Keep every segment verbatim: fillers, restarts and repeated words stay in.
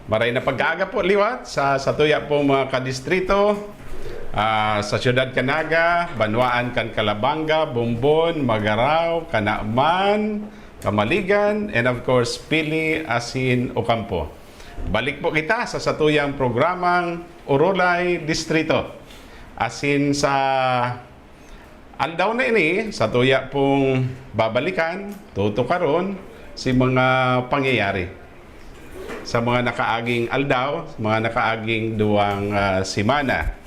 Maray na pagkaaga po liwat sa satuya pong mga kadistrito, ah, sa Siyudad kan Naga, banwaan kan Calabanga, Bombon, Magarao, Canaman, Camaligan, and of course, Pili asin Ocampo. Balik po kita sa satuyang programang Orolay Distrito. Asin sa aldaw na ini, satuya pong babalikan, tutukaron si mga pangyayari sa mga nakaaging aldaw, mga nakaaging duwang, ah, semana.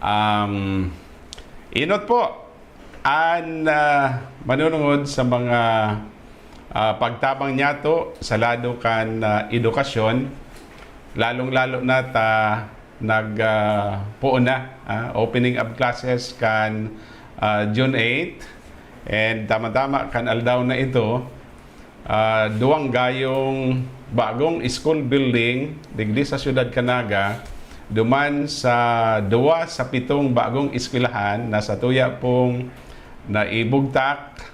Um, inot po an, ah, manunungod sa mga, ah, pagtabang niyato sa lado kan, ah, edukasyon, lalong-lalo na ta nag, ah, poon na, ah, opening of classes kan, ah, June eight. And tama-tama kan aldaw na ito, ah, duwang gayong bagong school building digdi sa Siyudad kan Naga, duman sa duwa sa pitong bagong eskwelahan na satuya pong naibugtak,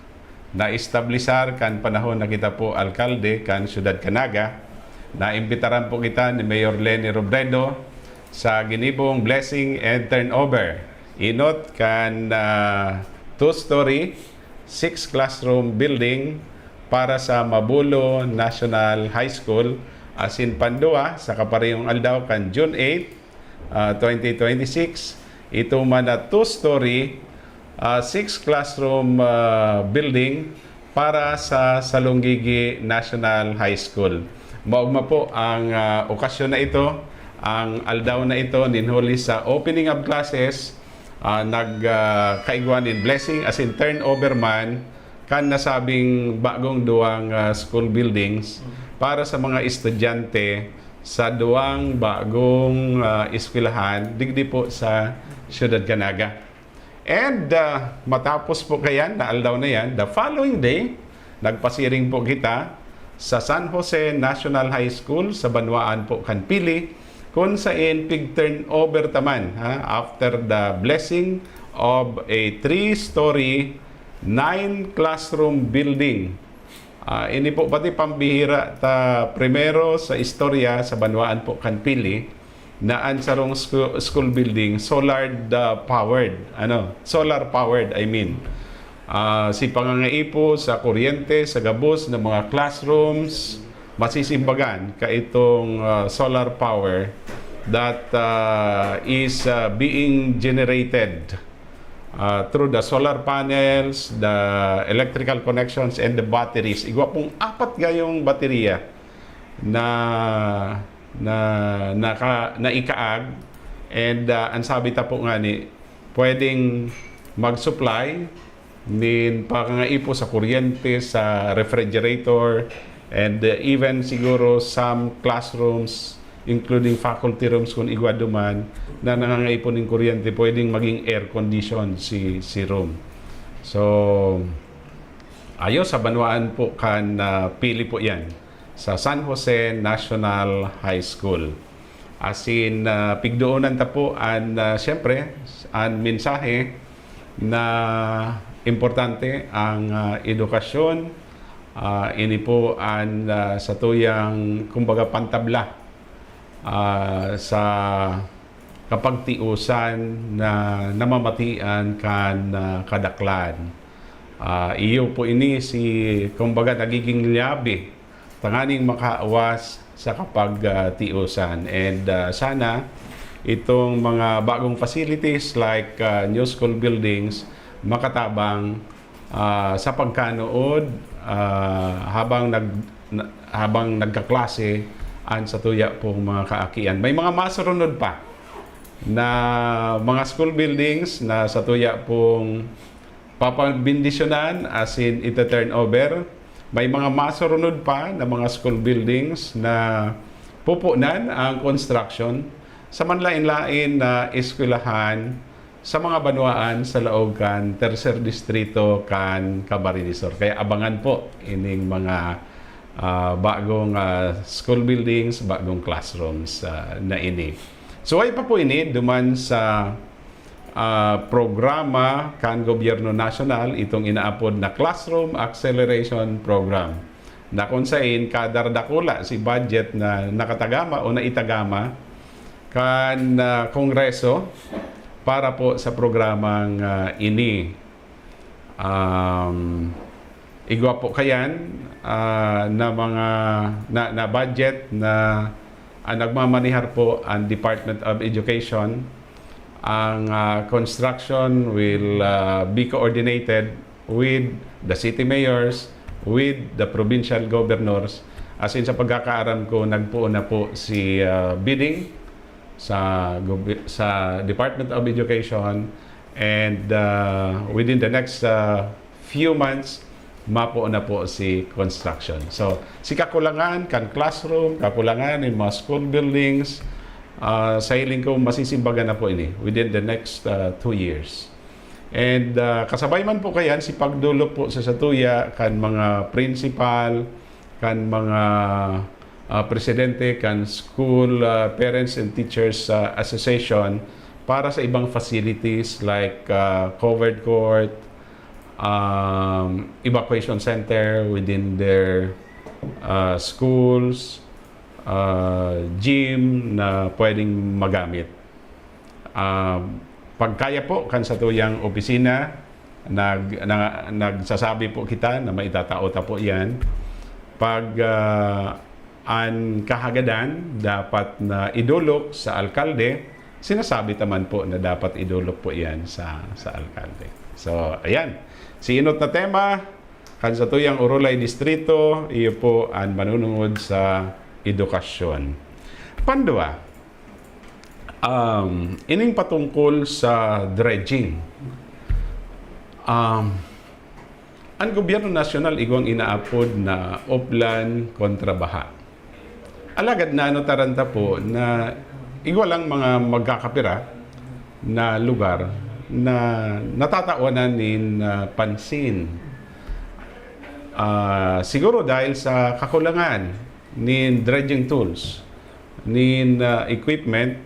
naestablisar kan panahon na kita po alkalde kan Siyudad kan Naga. Naimbitaran po kita ni Mayor Leni Robredo sa ginibong blessing and turnover. Inot kan, ah, two-story, six-classroom building para sa Mabulo National High School, asin pandua sa kaparehong aldaw kan June eight, ah, twenty twenty-six. Ito man na two-story, ah, six-classroom, ah, building para sa Salonggigi National High School. Maogma po ang, ah, okasyon na ito, ang aldaw na ito, nin huli sa opening of classes, ah, nag, ah, kaigwa nin blessing asin turnover man kan nasabing bagong duwang, ah, school buildings para sa mga estudyante sa duwang bagong, ah, eskwelahan digdi po sa Siyudad kan Naga. And, ah, matapos po kayan na aldaw na yan, the following day, nagpasiring po kita sa San Jose National High School sa banwaan po kan Pili, kun saen pig-turnover ta man, ha, after the blessing of a three-story, nine-classroom building. Ah, ini po pati pambihira ta primero sa istorya sa banwaan po kan Pili na an sarong scho-, school building solar, ah, powered, ano, solar powered, I mean. Ah, si pangangaipo sa kuryente sa gabos na mga classrooms, masisimbagan kaitong, ah, solar power that, ah, is, ah, being generated, ah, through the solar panels, the electrical connections, and the batteries. Igwa pong apat gayong baterya na, na, naka-, naikaag. And, ah, ang sabi ta po nga ni, pwedeng mag-supply nin pangangaipo sa kuryente, sa refrigerator, and, uh, even siguro some classrooms, including faculty rooms kun igwa duman, na nangangaipo nin kuryente, pwedeng maging air condition si, si room. So, ayo, sa banwaan po kan, ah, Pili po yan, sa San Jose National High School. Asin, ah, pigdoonan ta po an, ah, siyempre, an mensahe na importante ang, ah, edukasyon. Ah, ini po an, ah, satuyang, kumbaga, pantabla, ah, sa kapagtiosan na namamatian kan, ah, kadaklan. Ah, iyo po ini si, kumbaga, nagiging lyabe tanganing makaawas sa kapag, ah, tiosan. And, ah, sana itong mga bagong facilities like, ah, new school buildings makatabang, ah, sa pagkanood, ah, habang nag-, na-, habang nagkaklase an satuya pong mga kaakian. May mga masurunod pa na mga school buildings na satuya pong papabendisyonan, asin ita-turn over. May mga masurunod pa na mga school buildings na pupunan ang construction sa manlain-lain na eskwelahan sa mga banwaan sa laog kan Tercer Distrito kan Camarines Sur. Kaya abangan po ining mga, ah, bagong, ah, school buildings, bagong classrooms, ah, na ini. Suway pa po ini duman sa, ah, programa kan gobyerno nasyonal, itong inaapod na Classroom Acceleration Program. na kung sain kadardakula si budget na nakatagama o naitagama kan, ah, Kongreso para po sa programang, ah, ini. Um, igwa po kayan, ah, na mga na, na budget na ang nagmamanihar po ang Department of Education. Ang, ah, construction will, ah, be coordinated with the city mayors, with the provincial governors. As in, sa pagkakaaram ko, nagpoon na po si, ah, bidding sa gobi-, sa Department of Education, and, ah, within the next, ah, few months, mapoon na po si construction. So, si kakulangan kan classroom, kakulangan in mga school buildings, ah, sa hiling ko, masisimbagan na po ini within the next, ah, two years. And, ah, kasabay man po kayan, si pagdolok po sa satuya kan mga principal, kan mga, ah, presidente kan School, ah, Parents and Teachers, ah, Association para sa ibang facilities like, ah, covered court, um, evacuation center within their, ah, schools, ah, gym na pwedeng magamit. Ah, pagkaya po kan satuyang opisina, nag-, na, nagsasabi po kita na maitatao ta po iyan. Pag, ah, an kahagadan dapat na idolok sa alkalde, sinasabi ta man po na dapat idolok po iyan sa, sa alkalde. So, ayan. Si inot na tema, kan satuyang Orolay Distrito, iyo po an manunungod sa edukasyon. Pandua, um, ining patungkol sa dredging. Um, an gobyerno nasyonal igwang inaapod na Oplan kontra Baha. Alagad naano ta ranta po na igwa lang mga magkakapira na lugar na natatawanan nin, ah, pansin. Ah, siguro dahil sa kakulangan nin dredging tools, nin, ah, equipment,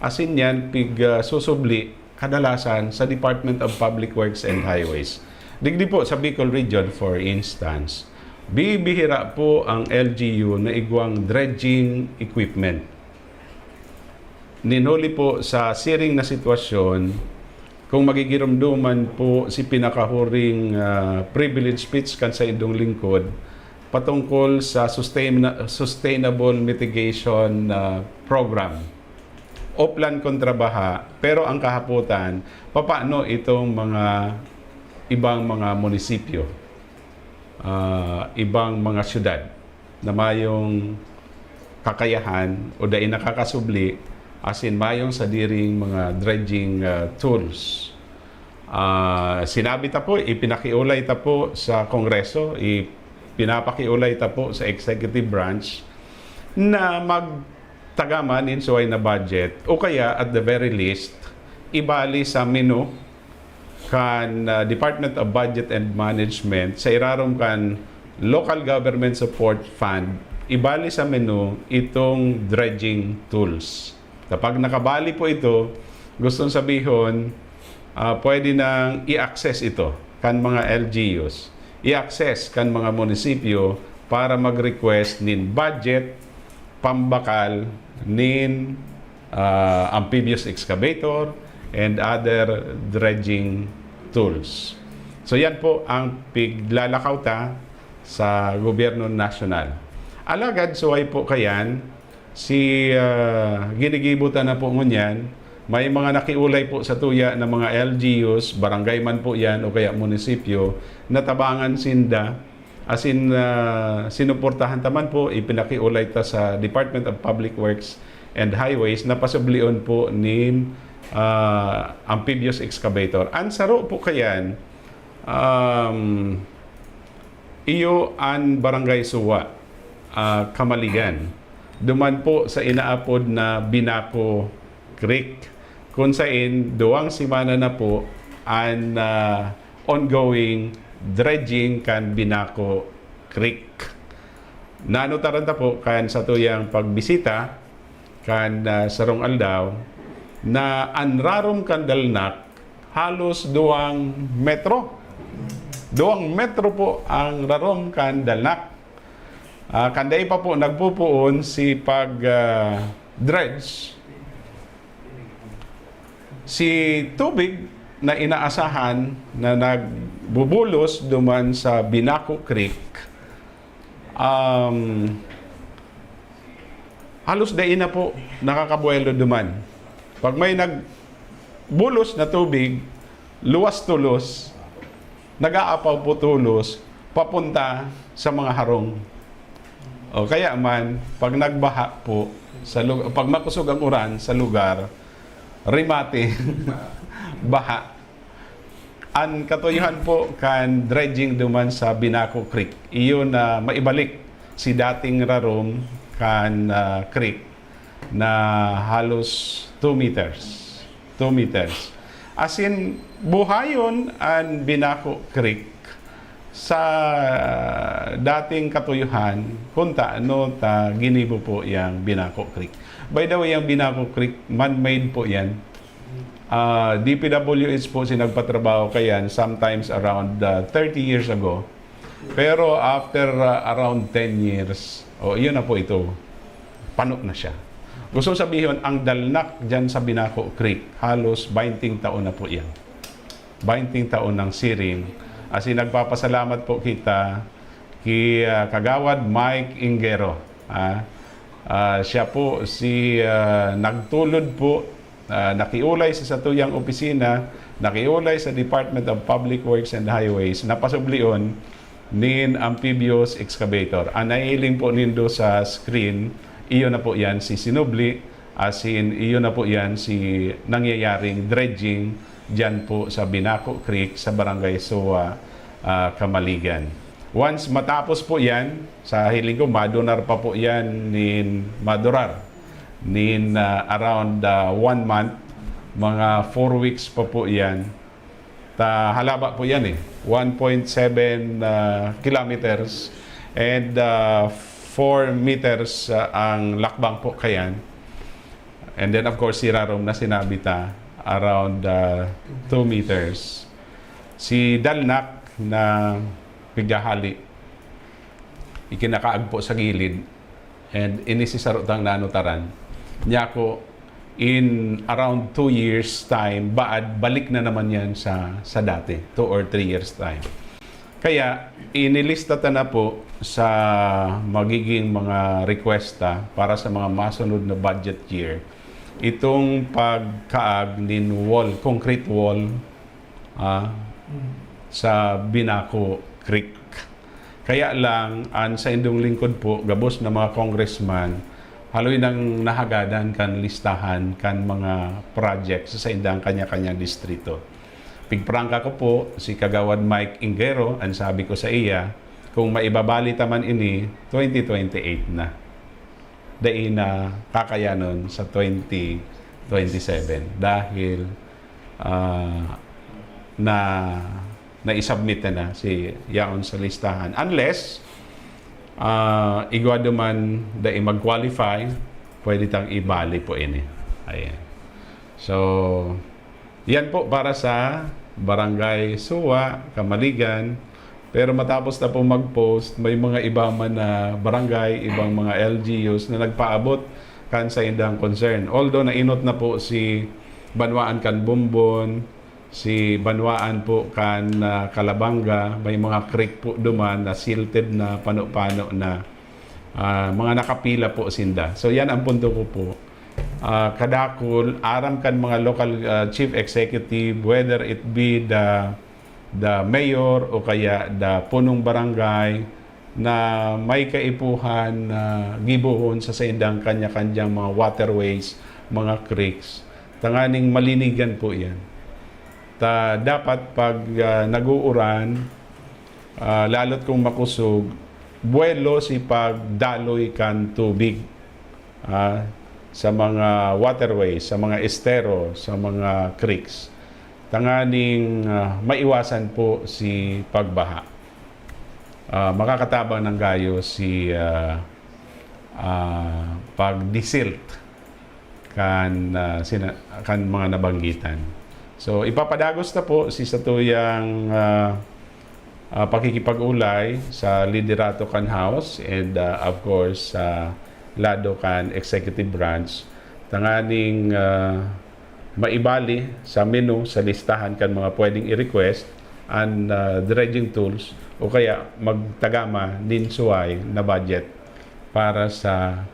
asin yan pig, ah, susubli kadalasan sa Department of Public Works and Highways. Digdi po sa Bicol Region, for instance, bibihira po ang L G U na igwang dredging equipment. Nin huli po sa siring na sitwasyon, kung magigiromdoman po si pinakahuring, ah, privilege speech kan saindong lingkod patungkol sa sustain-, sustainable mitigation, ah, program. Oplan kontra baha, pero ang kahapotan, papaano itong mga ibang mga munisipyo, ah, ibang mga syudad na mayong kakayahan o dai nakakasubli, asin mayong sadiring mga dredging, ah, tools. Ah, sinabi ta po, ipinakiulay ta po sa Kongreso, ipinapakiulay ta po sa executive branch na magtagama nin suway na budget o kaya, at the very least, ibali sa menu kan, ah, Department of Budget and Management sa irarom kan Local Government Support Fund, ibali sa menu itong dredging tools. Kapag nakabali po ito, gustong sabihon, ah, pwede nang i-access ito kan mga L G Us, i-access kan mga munisipyo para mag-request nin budget pambakal nin, ah, amphibious excavator and other dredging tools. So, yan po ang piglalakaw ta sa gobyerno nasyonal. Alagad suway po kayan, si, ah, ginigibo ta na po ngunyan, may mga nakiulay po sa tuya na mga L G Us, barangay man po yan o kaya munisipyo, natabangan sinda, asin, ah, sinuportahan ta man po, ipinakiulay ta sa Department of Public Works and Highways na pasublion po nin, ah, amphibious excavator. Ang saro po kayan, um, iyo an Barangay Suwa, ah, Kamaligan. Duman po sa inaapod na Binaco Creek, kun sain duwang semana na po an, ah, ongoing dredging kan Binaco Creek. Nanutaran ta po kan satuyang pagbisita kan, ah, sarong aldaw na an rarom kan dalnak halos duwang metro. Duwang metro po ang rarom kan dalnak. Ah, kan dai pa po nagpupoon si pag, ah, dredge, si tubig na inaasahan na nagbubulos duman sa Binaco Creek, um, halos dai na po nakakabuelo duman. Pag may nagbulos na tubig, luwas tolos, nag-aapaw po tolos papunta sa mga harong. O kaya man, pag nagbaha po sa lu-, pag makusog ang uran sa lugar, remate, baha. An katuyuhan po kan dredging duman sa Binaco Creek, iyo na maibalik si dating rarom kan, ah, creek na halos two meters. Two meters. As in, buhayon an Binaco Creek sa dating katuyuhan, kung taano ta ginibo po yang Binaco Creek. By the way, yang Binaco Creek, man-made po yan. Ah, D P W H po si nagpatrabaho kayan sometimes around, ah, thirty years ago. Pero after, ah, around ten years, oh, iyon na po ito. Pano na siya. Gusto sabihon, ang dalnak dyan sa Binaco Creek, halos bainting taon na po yan. Bainting taon ng siring. As in, nagpapasalamat po kita ki, ah, Kagawad Mike Ingero. Ah, ah, siya po si, ah, nagtulod po, ah, nakiulay sa satuyang opisina, nakiulay sa Department of Public Works and Highways na pasublion nin amphibious excavator. Ang naiiling po nindo sa screen, iyo na po yan, si Sinubli, as in, iyo na po yan, si nangyayaring dredging dyan po sa Binaco Creek, sa Barangay Soa, ah, Kamaligan. Once matapos po yan, sa hiling ko, madurar pa po yan nin madurar. Nin, ah, around, ah, one month, mga four weeks pa po yan. Ta halaba po yan eh. One point seven, ah, kilometers and, ah, four meters, ah, ang lakbang po kayan. And then, of course, si rarom na sinabi ta, around, ah, two meters. Si dalnak na pighahali, ikinakaagpo sa gilid, and ini si sarutang nanutaran. Nyako, in around two years time, baad, balik na naman yan sa, sa dati, two or three years time. Kaya, inilista ta na po sa magiging mga requesta para sa mga masunod na budget year, itong pagkaag nin wall, concrete wall, ah, sa Binaco Creek. Kaya lang, an saindong lingkod po, gabos na mga congressman, haloy nang nahagadan kan listahan kan mga project sa saindang kanya-kanyang distrito. Pigprangka ko po, si Kagawad Mike Ingero, an sabi ko sa iya, kung maibabali ta man ini, twenty twenty-eight na. Dai na kakayanon sa twenty twenty-seven dahil, ah, na, na-submit na, na si yaon sa listahan. Unless, ah, igwa duman dai mag-qualify, pwede tang ibali po ini. Ayan. So, yan po para sa Barangay Suwa, Kamaligan. Pero matapos na po mag-post, may mga iba man na barangay, ibang mga L G Us na nagpaabot kan saindang concern. Although nainot na po si banwaan kan Bombon, si banwaan po kan, ah, Calabanga, may mga creek po duman na silted na, pano-pano na, ah, mga nakapila po sinda. So, yan ang punto ko po. Ah, kadakul, aram kan mga local, ah, chief executive, whether it be the, the mayor o kaya the punong barangay, na may kaipuhan na gibohon sa saindang kanya-kanyang mga waterways, mga creeks, tanganing malinigan po yan. Ta, dapat pag, ah, nag-uuran, ah, lalo't kung makusog, buwelo si pagdaloy kan tubig, ah, sa mga waterways, sa mga estero, sa mga creeks, tanganing, ah, maiwasan po si pagbaha. Ah, makakatabang ng gayo si, ah, ah, pag-desilt kan, ah, sina-, kan mga nabanggitan. So, ipapadagos na po si satuyang, ah, ah, pakikipag-ulay sa liderato kan House and, ah, of course, sa lado kan executive branch, tanganing, ah, maibali sa menu, sa listahan kan mga pwedeng i-request an, ah, dredging tools o kaya magtagama nin suway na budget para sa,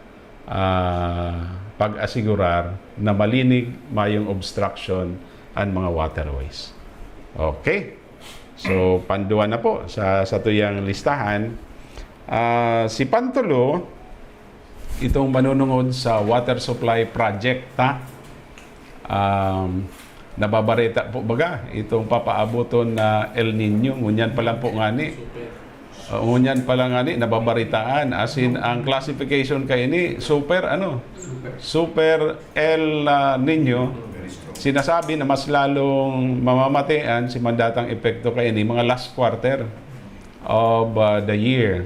ah, pag-asigurar na malinig, mayong obstruction an mga waterways. Okay. So, panduwa na po sa, sa tuyang listahan. Ah, si Pantulo, itong manunungod sa water supply project, ha? Um, nababareta po baga itong papaabuton na El Niño. Ngunyan pa lang po ngani. Uh, ngunyan pa lang ngani, nababaritaan. As in, ang classification kaini, super, ano? Super El, ah, Niño. Sinasabi na mas lalong mamamatean si mandatang epekto kaini mga last quarter of, ah, the year.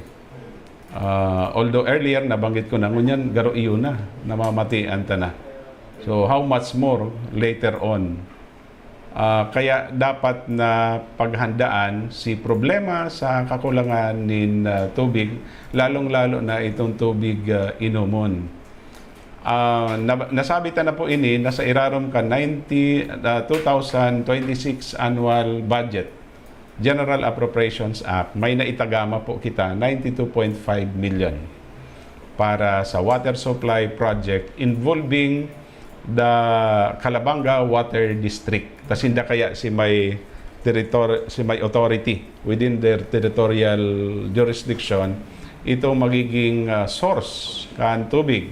Ah, although earlier, nabanggit ko na, ngunyan, garo iyo na, namamatean ta na. So, how much more later on? Ah, kaya dapat na paghandaan si problema sa kakulangan nin, ah, tubig, lalong-lalo na itong tubig, ah, inomon. Ah, nab-, nasabi ta na po ini na sa irarom kan ninety, ah, two thousand twenty-six annual budget, General Appropriations Act, may naitagama po kita, ninety two point five million para sa water supply project involving the Calabanga Water District. Ta sinda kaya si may territor-, si may authority within their territorial jurisdiction, ito magiging, ah, source kan tubig,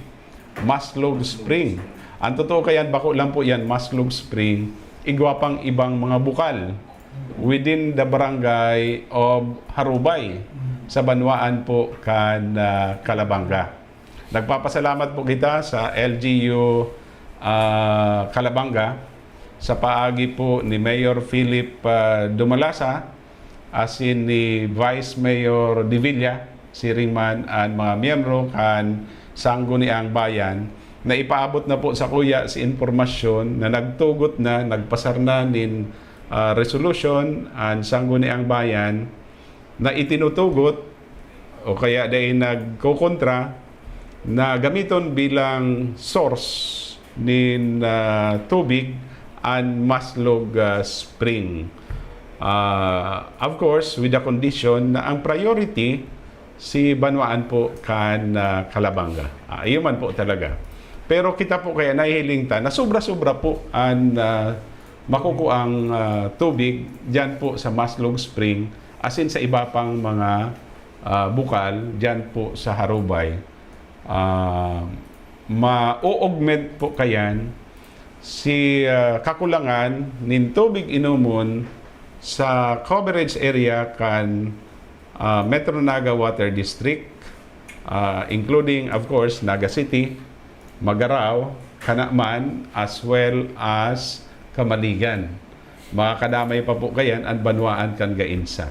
Maslog Spring. Ang totoo kayan, bako lang po yan, Maslog Spring. Igwa pang ibang mga bukal within the barangay of Harubay sa banwaan po kan, ah, Calabanga. Nagpapasalamat po kita sa L G U, ah, Calabanga sa paagi po ni Mayor Philip, ah, Dumalasa, asin ni Vice Mayor Devilla, siring man an mga miyembro kan Sangguniang Bayan, na ipaabot na po sakuya si impormasyon na nagtugot na, nagpasar na nin, ah, resolution an Sangguniang Bayan na itinutugot o kaya dai nagkokontra na gamiton bilang source nin, ah, tubig an Maslog, ah, Spring. Ah, of course, with the condition na ang priority si banwaan po kan, ah, Calabanga. Ah, iyo man po talaga. Pero kita po kaya nahihiling ta na sobra-sobra po an, ah, makukuang, ah, tubig diyan po sa Maslog Spring, asin sa iba pang mga, ah, bukal diyan po sa Harubay. Ah, ma-augment po kayan si, ah, kakulangan nin tubig inomon sa coverage area kan, ah, Metro Naga Water District, ah, including, of course, Naga City, Magarao, Canaman, as well as Camaligan. Makakadamay pa po kayan an banwaan kan Gainsa.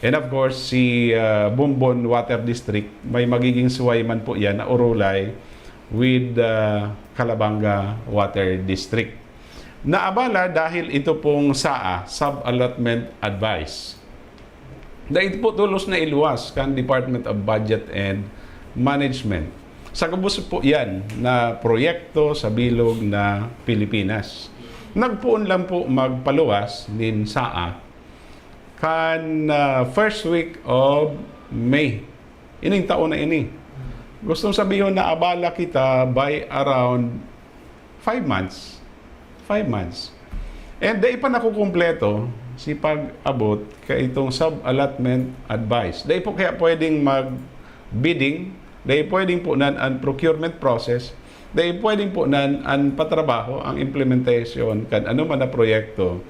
And of course, si, ah, Bombon Water District, may magiging suway man po yan na urulay with, ah, Calabanga Water District. Naabala dahil ito pong saa, Sub-Allotment Advice. Dai po tolos na iluwas kan Department of Budget and Management. Sa gabos po yan na proyekto sa bilog na Pilipinas. Nagpoon lang po magpaluwas nin saa kan, ah, first week of May. Ining taon na ini. Gustong sabihon na abala kita by around five months. Five months. And dai pa nakukumpleto si pag-abot kaitong sub-allotment advice. Dai po kaya pwedeng mag-bidding, dai pwedeng punan an procurement process, dai pwedeng punan an patrabaho, ang implementation kan ano man na proyekto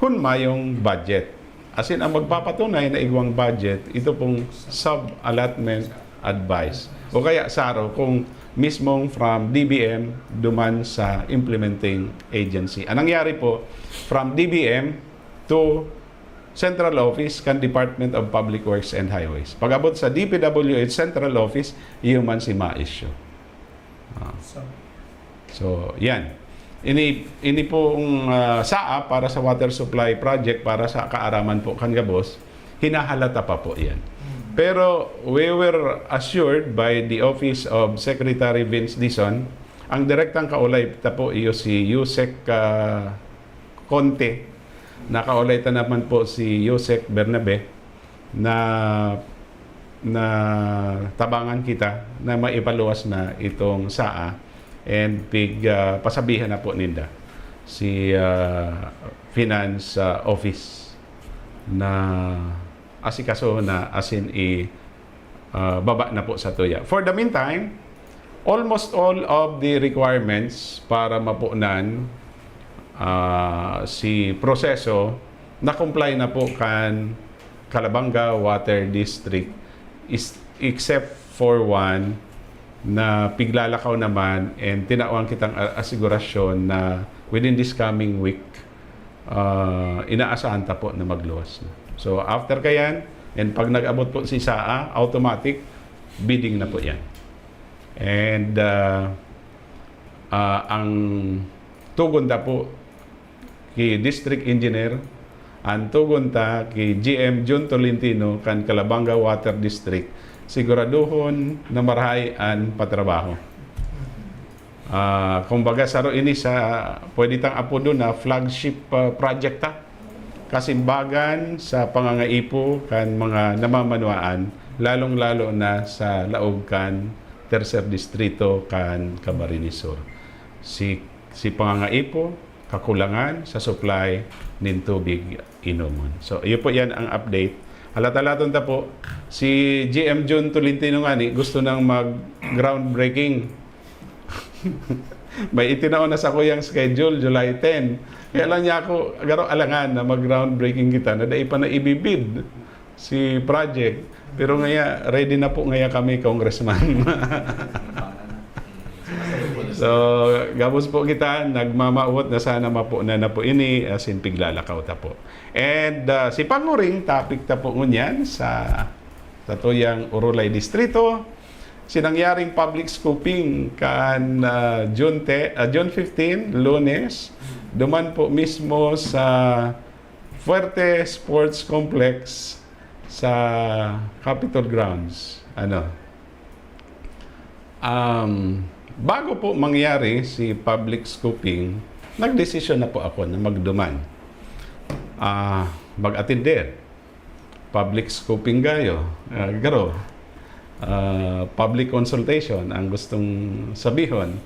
kun mayong budget. Asin ang magpapatunay na igwang budget, ito pong sub-allotment advice. O kaya saro kung mismong from D B M duman sa implementing agency. Ang nangyari po, from D B M to Central Office kan Department of Public Works and Highways. Pag-abot sa D P W H Central Office, iyo man si ma-issue. Ah. So, yan. Ini, ini pong, ah, saa para sa water supply project para sa kaaraman po kan gabos. Hinahalata pa po yan. Pero we were assured by the office of Secretary Vince Dizon, ang direktang kaulay ta po iyo si Usec, ah, Conte, nakaulay ta naman po si Usec Bernabe, na, na tabangan kita na maipaluwas na itong SAA and pig, ah, pasabihan na po ninda si, ah, Finance, ah, Office na asikaso na asin i, ah, baba na po sa tuya. For the meantime, almost all of the requirements para mapunan, ah, si proseso na-comply na po kan Calabanga Water District is, except for one na piglalakaw naman and tinawang kitang a-, asigurasyon na within this coming week, ah, inaasahan ta po na magluwas na. So, after kayan, and pag nag-abot po si SAA, automatic, bidding na po yan. And, ah, ah, ang tugon ta po ki District Engineer, ang tugon ta ki G M Jun Tolentino kan Calabanga Water District, siguraduhon na marahay an patrabaho. Ah, kumbaga, saro ini sa pwede tang apodo na flagship, ah, project ta. Kasimbagan sa pangangaipo kan mga namamanwaan, lalong-lalo na sa laog kan Tercer Distrito kan Camarines Sur. Si, si pangangaipo, kakulangan sa supply nin tubig inomon. So, iyo po yan ang update. Halat-halaton ta po, si G M Jun Tolentino ngani gusto nang mag-groundbreaking. May itinao na sa kuyang schedule, July ten. Kaya lang niya ako, garo alangan na mag-groundbreaking kita na dai pa na ibibid si project. Pero ngaya, ready na po ngaya kami, Congressman. So, gabos po kita, nagmamawot na sana mapo na, na po ini, as in, piglalakaw ta po. And, ah, si panguring topic ta po ngunyan sa, sa tuyang Urulay Distrito, si nangyaring public scooping kan, ah, June te-, ah, June fifteen, Lunes, duman po mismo sa Fuerte Sports Complex sa Capitol Grounds. Ano? Um, bago po mangyari si public scooping, nagdesisyon na po ako na magduman. Ah, mag-atender. Public scooping gayo. Ah, garo. Ah, public consultation ang gustong sabihon.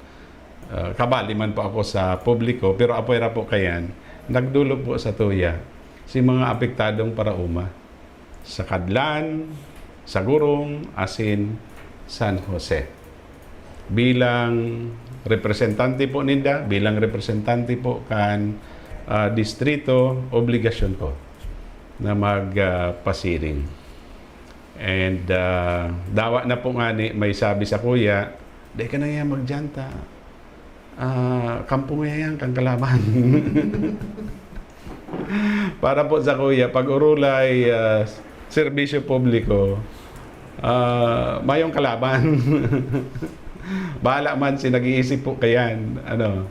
Ah, kabali man po ako sa publiko, pero apoy ra po kayan, nagdolok po sa tuya si mga apektadong paraoma sa Kadlan, sa Gurong, asin San Jose. Bilang representante po ninda, bilang representante po kan, ah, distrito, obligasyon ko na mag, ah, pasiring. And, ah, dawa na po ngani may sabi sa kuya, "Dai ka na yan magjanta. Ah, kampo mo yan, kan kalaban." Para po sa kuya, pag urulay, ah, serbisyo publiko, ah, mayong kalaban. Bahala man si nag-iisip po kayan, ano.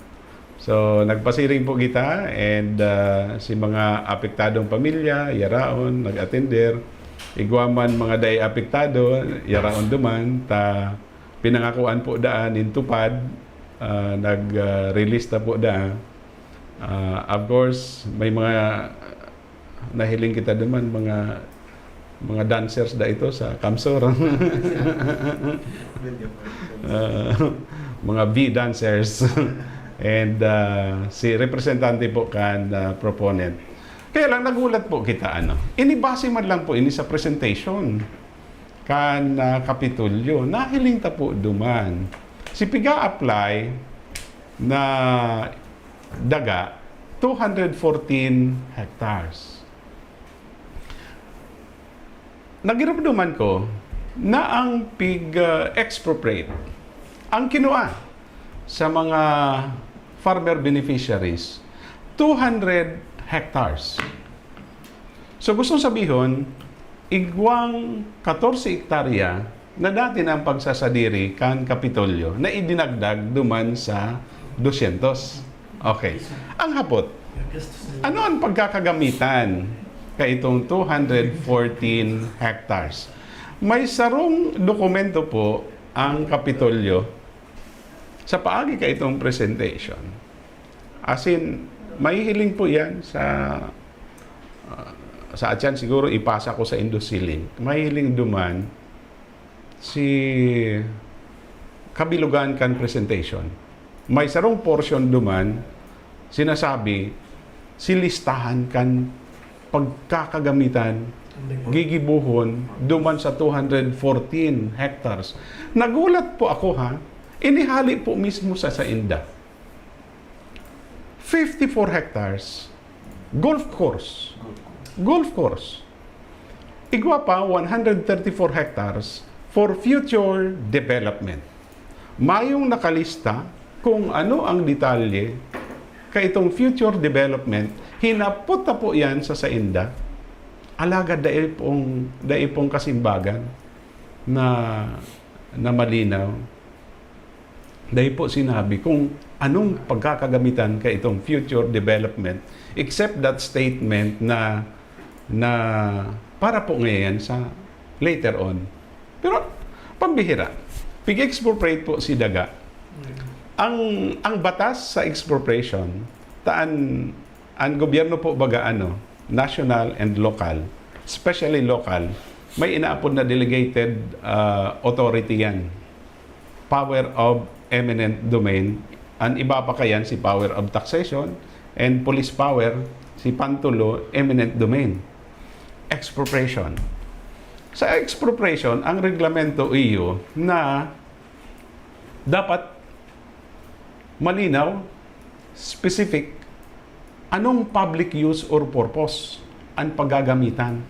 So, nagpasiring po kita and, ah, si mga apektadong pamilya, yaraon, nag-atender. Igwa man mga dai apektado, yaraon duman, ta pinangakuan po daan nin tupad, ah, nag, ah, release ta po daan. Ah, of course, may mga nahiling kita duman, mga, mga dancers da ito sa Kamsor. Ah, mga V dancers. And, ah, si representante po kan, ah, proponent. Kaya lang, nagulat po kita, ano. Ini base man lang po ini sa presentation kan, ah, Kapitolyo. Nahiling ta po duman. Si piga-apply na daga, two hundred fourteen hectares. Nagirumduman ko na ang pig, ah, expropriate, ang kinua sa mga farmer beneficiaries, two hundred hectares. So, gustong sabihon, igwang katorse hektarya na dati na ang pagsasadiri kan Kapitolyo na idinagdag duman sa dosyentos. Okay. Ang hapot, ano ang pagkakagamitan kaitong two hundred fourteen hectares. May sarong dokumento po ang Kapitolyo sa paagi kaitong presentation. As in, mahihiling po yan sa, ah, sa atyan siguro ipasa ko sa Indus Link. Mahihiling duman si kabilugan kan presentation. May sarong portion duman, sinasabi, si listahan kan pagkakagamitan, gigibohon, duman sa two hundred fourteen hectares. Nagulat po ako, ha, inihali po mismo sa sainda. Fifty-four hectares, golf course. Golf course. Igwa pa, one hundred thirty-four hectares for future development. Mayong nakalista kung ano ang detalye kaitong future development, hinapot na po yan sa sainda. Alagad dai pong, dai pong kasimbagan na, na malinaw. Dai po sinabi kung anong pagkakagamitan kaitong future development, except that statement na, na para po ngayon sa later on. Pero pambihira, pig-expropriate po si Daga. Ang, ang batas sa expropriation, taan, ang gobyerno po baga ano, national and local, especially local, may inaapod na delegated, ah, authority yan. Power of eminent domain. Ang iba pa kayan si power of taxation and police power, si pantulo, eminent domain. Expropriation. Sa expropriation, ang reglamento iyo na dapat malinaw, specific, anong public use or purpose ang paggagamitan.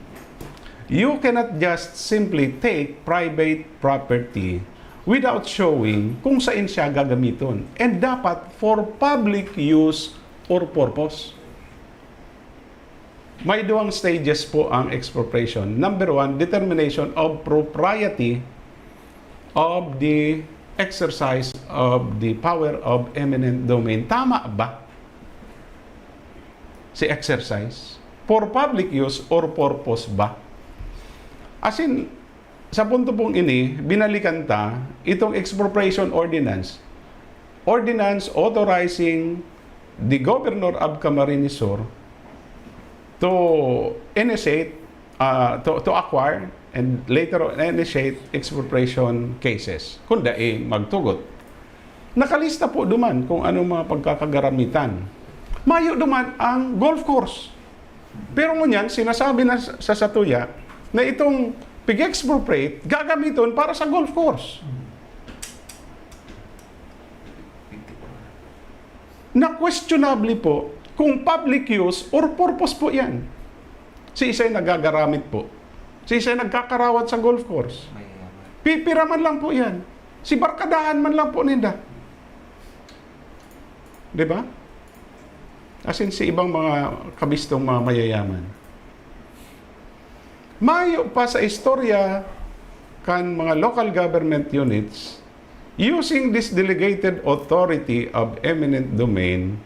You cannot just simply take private property without showing kung saan siya gagamiton. And dapat for public use or purpose. May duwang stages po ang expropriation. Number one, determination of propriety of the exercise of the power of eminent domain. Tama ba si exercise? For public use or purpose ba? As in, sa punto pong ini, binalikan ta itong expropriation ordinance. Ordinance authorizing the Governor of Camarines Sur to initiate, ah, to, to acquire and later on initiate expropriation cases, kung dai magtugot. Nakalista po duman kung anong mga pagkakagaramitan. Mayo duman ang golf course. Pero ngunyan, sinasabi na sa, sa satuya na itong pig-expropriate gagamiton para sa golf course. Na questionable po kung public use or purpose po yan. Si isay nagagaramit po. Si isay nagkakarawat sa golf course. Pipira man lang po yan. Si barkadahan man lang po ninda. Di ba? As in, si ibang mga kabistong mga mayayaman. Mayo pa sa istorya kan mga local government units using this delegated authority of eminent domain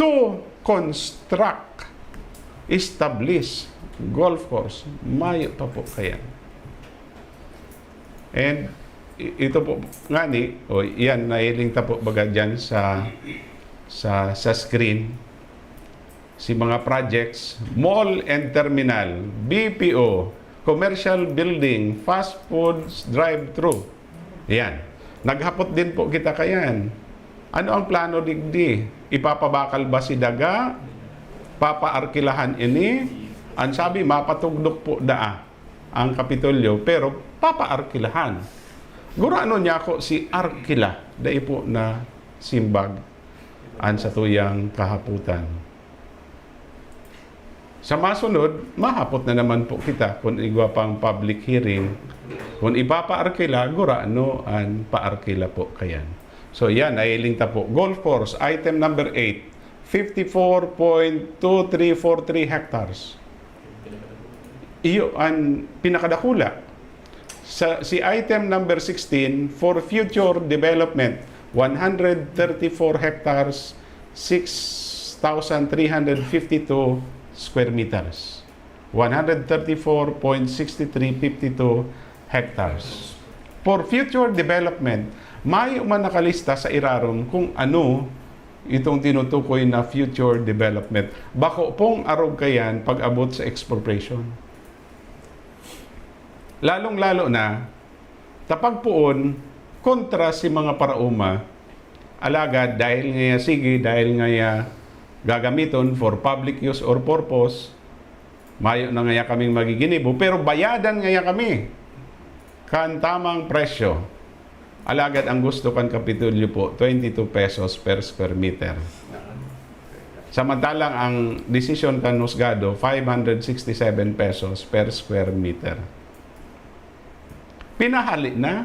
to construct, establish golf course. Mayo pa po kaya. And i-, ito po ngani, o yan, nahiling ta po baga dyan sa, sa, sa screen. Si mga projects, mall and terminal, B P O, commercial building, fast foods drive-thru. Yan. Naghapot din po kita kayan. Ano ang plano digdi? Ipapabakal ba si Daga? Papaarkilahan ini? Ang sabi, mapatugdok po daa ang Kapitolyo, pero papaarkilahan. Gurano niya ako si Arkila, dai po na simbag an satuyang kahapotan. Sa masunod, mahapot na naman po kita kung igwa pang public hearing, kung ipapaarkila, gurano an paarkila po kayan. So yan, nahiling ta po. Golf course, item number eight, fifty-four point two three four three hectares. Iyo an pinakadakula. Sa, si item number sixteen, for future development, one hundred thirty-four hectares, six thousand three hundred fifty-two square meters. One hundred thirty-four point six three five two hectares. For future development, mayo man nakalista sa irarom kung ano itong tinutukoy na future development. Bako pong arog kayan pag-abot sa expropriation. Lalong-lalo na, tapag poon kontra si mga paraoma, alagad dahil ngaya sige, dahil ngaya gagamiton for public use or purpose, mayo na ngaya kaming magiginibo, pero bayadan ngaya kami kan tamang presyo. Alagad ang gusto kan Kapitolyo po, twenty-two pesos per square meter. Samantalang ang desisyon kan husgado, five hundred sixty-seven pesos per square meter. Pinahali na.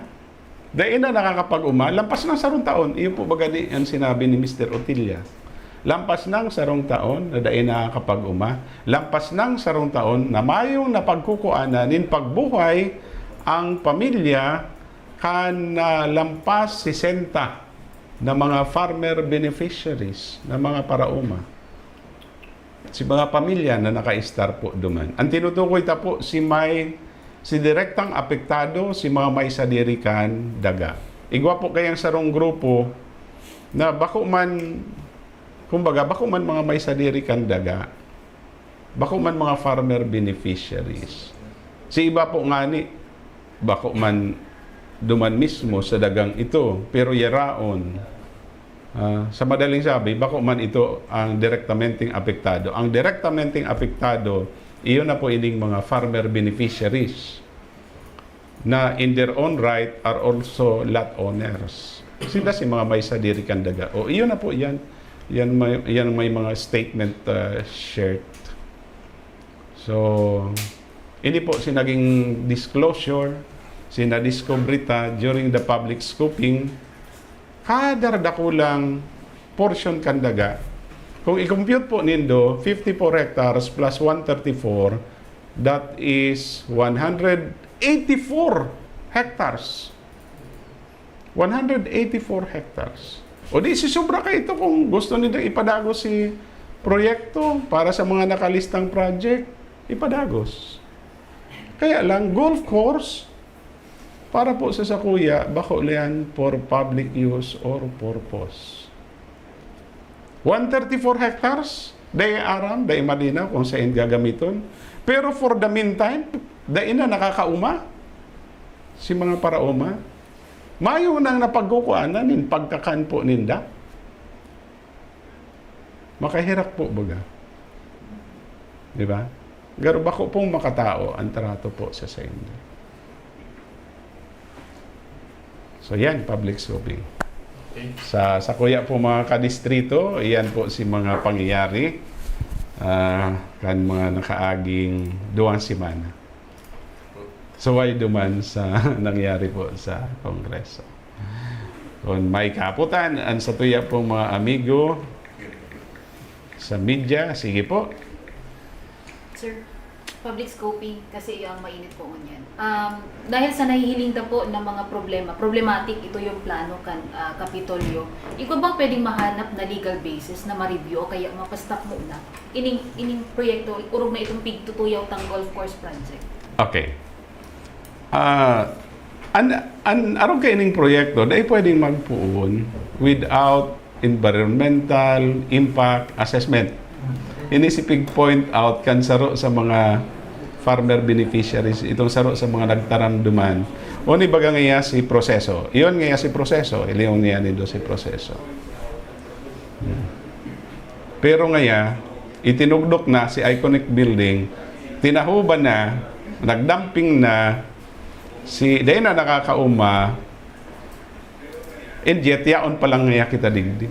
Dai na nakakapag-uma, lampas ng sarong taon. Iyo po ba gani ang sinabi ni Mister Otilla? Lampas ng sarong taon na dai nakakapag-uma, lampas ng sarong taon na mayong napagkukuanan nin pagbuhay ang pamilya kan, ah, lampas sesenta na mga farmer beneficiaries, na mga paraoma. Si mga pamilya na naka-estar po duman. Ang tinutukoy ta po, si may, si direktang apektado, si mga may sadiri kan daga. Igwa po kayang sarong grupo na bako man, kumbaga, bako man mga may sadiri kan daga. Bako man mga farmer beneficiaries. Si iba po ngani, bako man duman mismo sa dagang ito, pero yaraon. Ah, sa madaling sabi, bako man ito ang direktamenteng apektado. Ang direktamenteng apektado, iyon na po ining mga farmer beneficiaries na in their own right are also lot owners. Sila si mga may sadiri kan daga. O, iyon na po yan. Yan may, yan may mga statement, ah, shared. So, ini po si naging disclosure, si nadiskubre ta during the public scoping, kada dakulang portion kan daga. Kung i-compute po nindo, fifty-four hectares plus one thirty-four, that is one hundred eighty-four hectares. One hundred eighty-four hectares. O di, si sobra ka ito kung gusto nila ipadagos si proyekto para sa mga nakalistang project, ipadagos. Kaya lang, golf course, para po sa sakuya, bako liyan for public use or purpose. One thirty-four hectares, dai aram, dai malinaw kung saan gagamiton. Pero for the meantime, dai na nakakauma si mga paraoma. Mayo nang napagkukuanan nin pagkakan po ninda. Makaherak po, baga. Di ba? Garo bako pong makatao ang trato po sa saindo. So, yan, public scoping. Okay. Sa, sa kuya po, mga kadistrito, iyan po si mga pangyayari, ah, kan mga nakaaging duwang semana. So, why duman sa nangyari po sa Kongreso? Kung may kaputan, ang satuya pong mga amigo sa media, sige po. Sir, public scoping kasi yung mainit po ngunyan. Um, dahil sa nahihiling ta po ng mga problema, problematic ito yung plano kan, ah, Kapitolyo. Ikaw bang pwedeng mahanap na legal basis na ma-review o kaya mapastop muna ining, ining proyekto, orog na itong pigtutuyaw tang golf course project? Okay. Ah, an, an, arog kaining proyekto, dai pwedeng magpoon without environmental impact assessment. Ini si pig-point out kan saro sa mga farmer beneficiaries, itong saro sa mga nagtaram duman. O ni baga ngaya si proseso. Iyon ngaya si proseso, iliyon ngaya nindo si proseso. Hmm. Pero ngaya, itinugdok na si Iconic Building, tinahuban na, nagdamping na, si, dai na nakakauma, and yet, yaon pa lang ngaya kita digdi.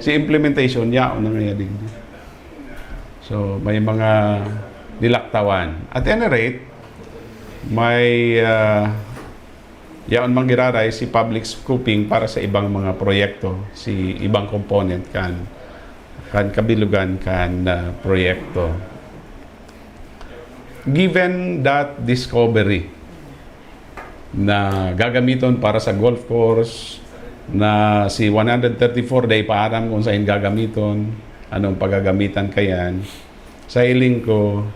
Si implementation, yaon na ngaya digdi. So, may mga nilaktawan. At any rate, may, ah, yaon man giraray si public scoping para sa ibang mga proyekto, si ibang component kan, kan kabilugan kan, ah, proyekto. Given that discovery na gagamiton para sa golf course, na si one hundred thirty-four dai pa aram kung saan gagamiton, anong pagagamitan kayan, Sa hiling ko,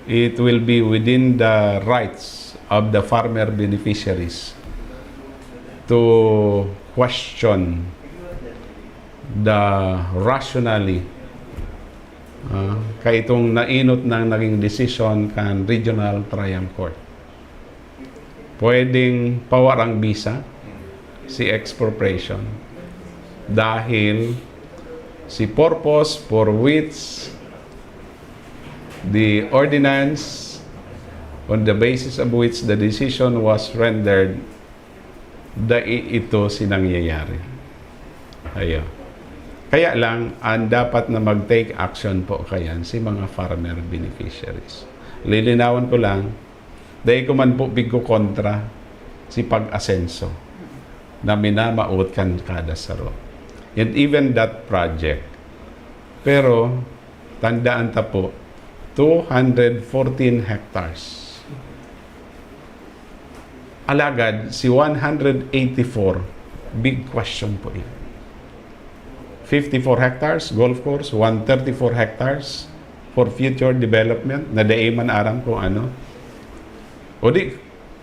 it will be within the rights of the farmer beneficiaries to question the rationally, ah, kaitong nainot nang naging desisyon kan Regional Trial Court. Pwedeng pawarang bisa si expropriation dahil si purpose for which the ordinance on the basis of which the decision was rendered, dai ito si nangyayari. Ayo. Kaya lang, ang dapat na mag-take action po kayan si mga farmer beneficiaries. Lilinawan ko lang, dai ko man po pigkokontra si Pag-Asenso na minamawot kan kada saro. And even that project. Pero, tandaan ta po, two hundred fourteen hectares. Alagad, si one hundred eighty-four, big question po yun. Fifty-four hectares, golf course, one thirty-four hectares for future development, na dai man aram kung ano. O di,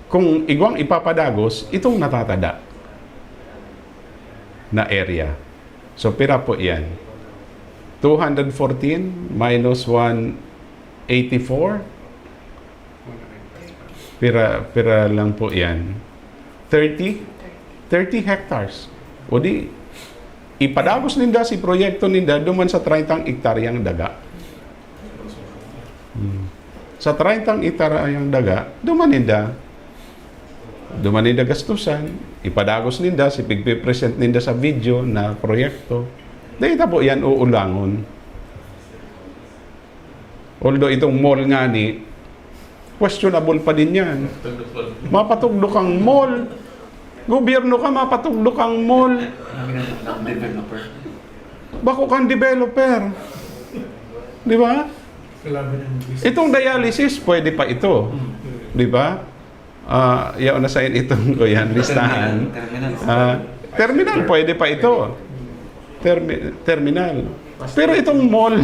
kung igwang ipapadagos, itong natatada na area. So, pira po yan? Two hundred fourteen minus one eighty-four? Pira, pira lang po yan? Thirty? Thirty hectares. O di, ipadagos ninda si proyekto ninda duman sa treinta hektaryang daga. Hmm. Sa treinta hektaryang daga, duman ninda, duman ninda gastusan, ipadagos ninda si pigpipresent ninda sa video na proyekto. Dai ta po yan uulangon. Although itong mall nga ni, questionable pa din yan. Mapatugdok ang mall. Gobyerno ka, mapatugdok ang mall. Developer. Bako kang developer. Di ba? Kailangan ng business. Itong dialysis, pwede pa ito. Di ba? Ah, yaon na sa itong ko yan, listahan. Terminal. Ah, terminal, pwede pa ito. Termi- terminal. Pero itong mall,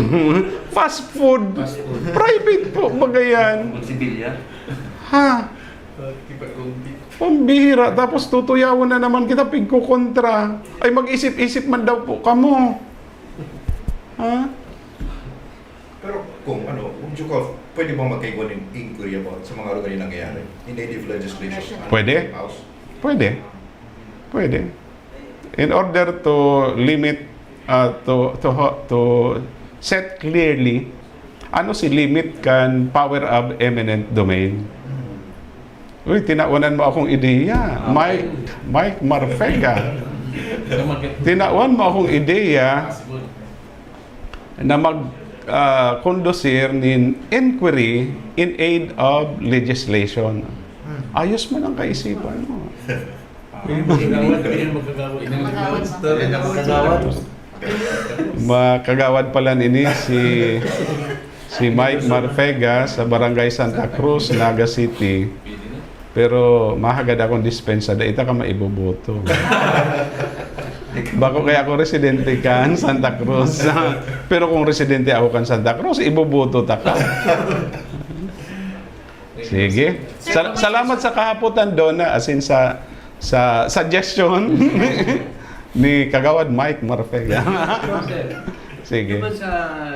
fast food, Fast food. Private po, baga yan. Magsibilya. Ha? Uh, iba kong di- Pambihira, tapos tutuyawon na naman kita pigkukontra. Ay, mag-isip-isip man daw po kamo. Ha? Pero kung ano, would you call, pwede bang magkaigwa ng inquiry about sa mga lugar yung nangyayari? In native legislation? Pwede. House? Pwede. Pwede. In order to limit, uh, to, to, to set clearly, ano si limit kan power of eminent domain? Uy, tinawanan mo akong ideya. Mike, Mike Marfega. Tinawan mo akong ideya na mag ah, conducir nin inquiry in aid of legislation. Ayos man ang kaisipan mo. Pwede magkagawad, pwede magkagawad. Magkagawad. Makagawad pala nini si si Mike Marfega sa Barangay Santa Cruz, Naga City. Pero mahagad akong dispensa, dai ta ka maiboboto. Bako kaya ako residente kan Santa Cruz. Pero kung residente ako kan Santa Cruz, iboboto ta ka. Sige. Sal- salamat sa kahapotan, Donna, as in sa sa suggestion ni Kagawad Mike Marfega. Sir, Sige. Diba sa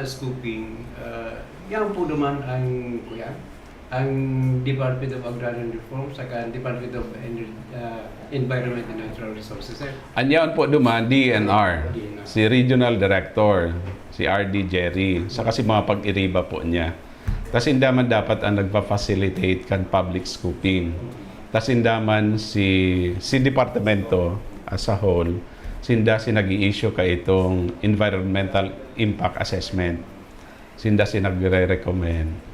scoping, uh, yan po naman ang, kuya, ang Department of Agrarian Reform saka ang Department of Ener- uh, Environment and Natural Resources, sir. An yaon po duman, D E N R. Si Regional Director, si R D Jerry, saka si mga pag-iriba po niya. Ta sinda man dapat ang nagpa-facilitate kan public scoping. Ta sinda man si, si departamento as a whole, sinda si nag-i-issue ka itong environmental impact assessment. Sinda si nagre-recommend.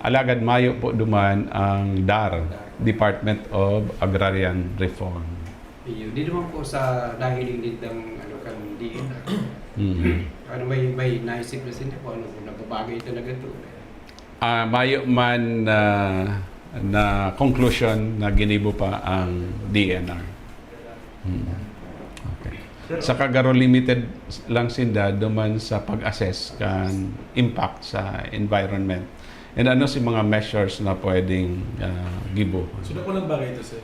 Alagad mayo po duman ang DAR, Department of Agrarian Reform. Iyo, di naman po sa nahiling din ng ano, kan D E N R. Mhm. Ano may, may naisip na sila kung ano, kung nababagay talaga ito. Ah, mayo man na, na conclusion na ginibo pa ang D E N R. Hmm. Okay. Saka garo limited lang sinda duman sa pag-assess kan impact sa environment. And ano si mga measures na pwedeng, ah, gibo? So, dakulang bagay ito, sir.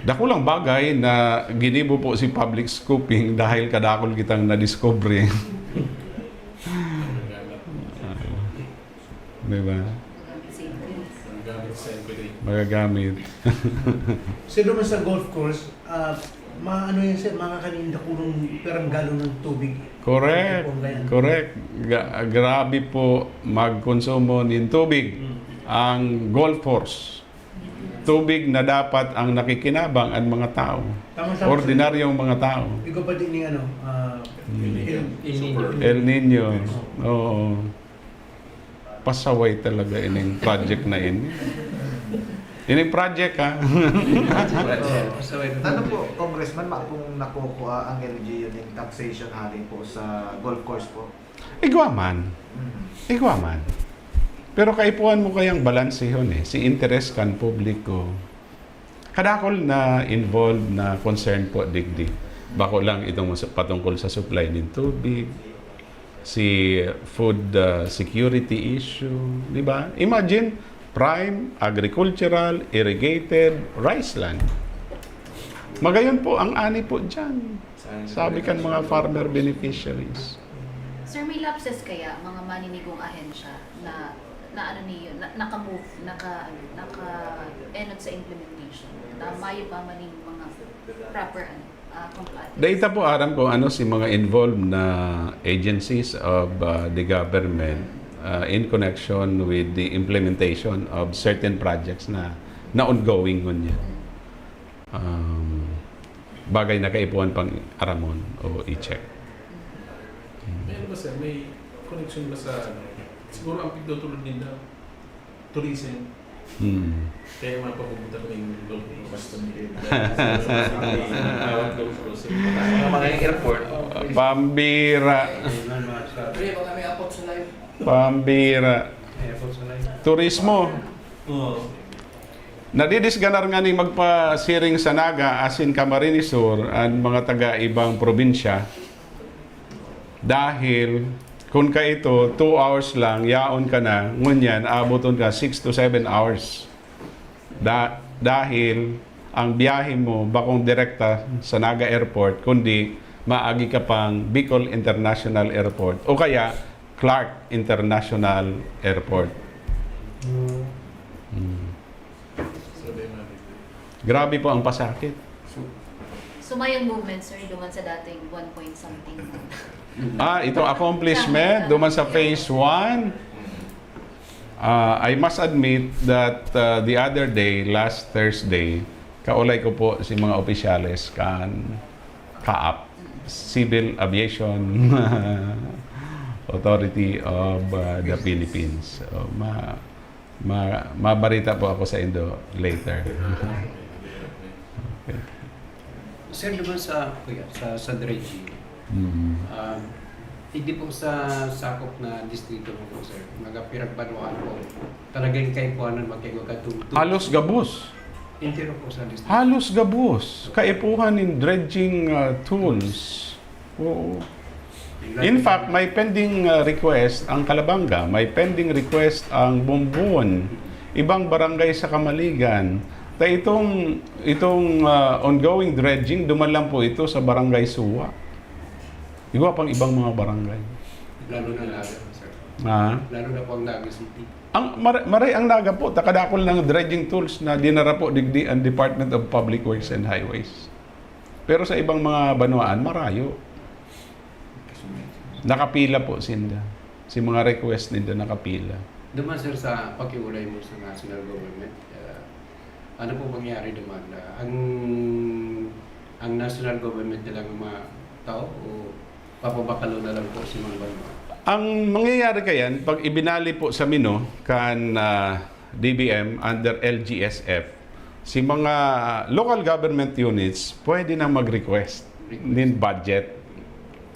Dakulang bagay na ginibo po si public scoping dahil kadakol kitang nadiskubre. Di ba? Magagamit sa inquiry. Magagamit. Sir, naman sa golf course, ah, ma-, ano yan, sir, makakaninda kurong pirang galon ng tubig. Correct. Kung kaya. Correct. Ga-, grabe po magkonsumo ng tubig ang golf course. Tubig na dapat ang nakikinabang ang mga tao. Tama, tama, sir. Ordinaryong mga tao. Ikaw pa din yung ano, ah, Hmm. El, El Niño. El Niño. Oo. Pasaway talaga ining project na ini. Ining project, ha? Pasaway na. Ano po, Congressman, ma-, kung nakukuha ang L G U ning taxation hali po sa golf course po? Igwa man. Mm. Igwa man. Pero kaipuhan mo kayang balansehon eh, si interes kan publiko. Kadakol na involved na concern po digdi. Bako lang itong sa, patungkol sa supply nin tubig, si food, ah, security issue, di ba? Imagine, prime, agricultural, irrigated, rice land. Magayon po ang ani po dyan. Sabi kan mga farmer beneficiaries. Sir, may lapses kaya, mga maninigong ahensya na, na ano niyo, na, naka-move, naka, ano, naka-enot sa implementation? Na mayo pa man yung mga proper, ano, ah, compliance? Data po, aram kung ano si mga involved na agencies of, ah, the government, ah, in connection with the implementation of certain projects na, na ongoing ngunyan. Um, bagay na kaipuhan pang aramon o i-check. May ano ba, sir? May connection ba sa, ano? Siguro ang pigtutulod ninda, tourism. Hmm. Kaya yung mga papupunta ko yung golf, Western Hill. Tawag golf course. Mga mga airport. Pambira. Kaya baka may apot sa live. Pambira. Turismo. Oo. Nadidisganar ngani magpasiring sa Naga asin Camarines Sur an mga taga ibang probinsya. Dahil kun kaito, two hours lang, yaon ka na, ngunyan, aaboton ka six to seven hours. Da-, dahil ang biyahe mo bakong direkta sa Naga Airport, kundi maagi ka pang Bicol International Airport o kaya Clark International Airport. Hmm. Grabe po ang pasakit. So, mayong movement, sir, duman sa dating one point something. Ah, itong accomplishment, duman sa phase one. Ah, I must admit that, ah, the other day, last Thursday, kaulay ko po si mga opisyales kan CAAP, Civil Aviation Authority of, ah, the Philippines. So, ma-, ma-, mabarita po ako sa indo later. Okay. Sir, naman sa, kuya, sa, sa dredging, Mm. um, hindi po sa sakop na distrito mo po, sir. Mga piragbanwaan po. Talagang kaipuhanan magkaigwa ka tungtong. Halos gabos. Entero po sa distrito. Halos gabos. Kaipuhan nin dredging, ah, tools. Oo. In fact, may pending, ah, request ang Calabanga, may pending request ang Bombon, ibang barangay sa Camaligan. Ta itong, itong, ah, ongoing dredging, duman lang po ito sa Barangay Suwa. Igwa pang ibang mga barangay. Lalo na Naga, sir. Ah. Lalo na po ang Naga City. Ang mara-, maray ang Naga po, ta kadakol ng dredging tools na dinara po digdi ang Department of Public Works and Highways. Pero sa ibang mga banwaan, marayo. Nakapila po sinda. Si mga request ninda nakapila. Duman, sir, sa pakiulay mo sa national government, ah, ano po mangyayari duman? Ah, ang, ang national government na lang ang mga tao o papabakalon na lang po si mga banwa? Ang mangyayari kayan, pag ibinali po sa mino kan, ah, D B M under L G S F, si mga local government units pwede na mag-request nin budget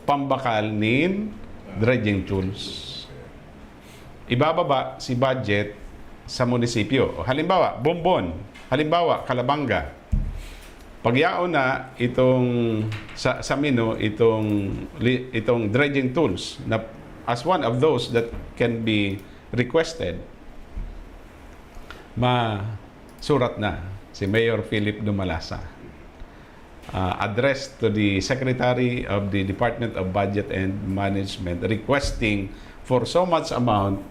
pambakal nin dredging tools. Ibababa si budget sa munisipyo. O, halimbawa, Bombon. Halimbawa, Calabanga. Pagyaon na itong sa, sa menu, itong li-, itong dredging tools na as one of those that can be requested, masurat na si Mayor Philip Dumalasa. Uh, addressed to the Secretary of the Department of Budget and Management requesting for so much amount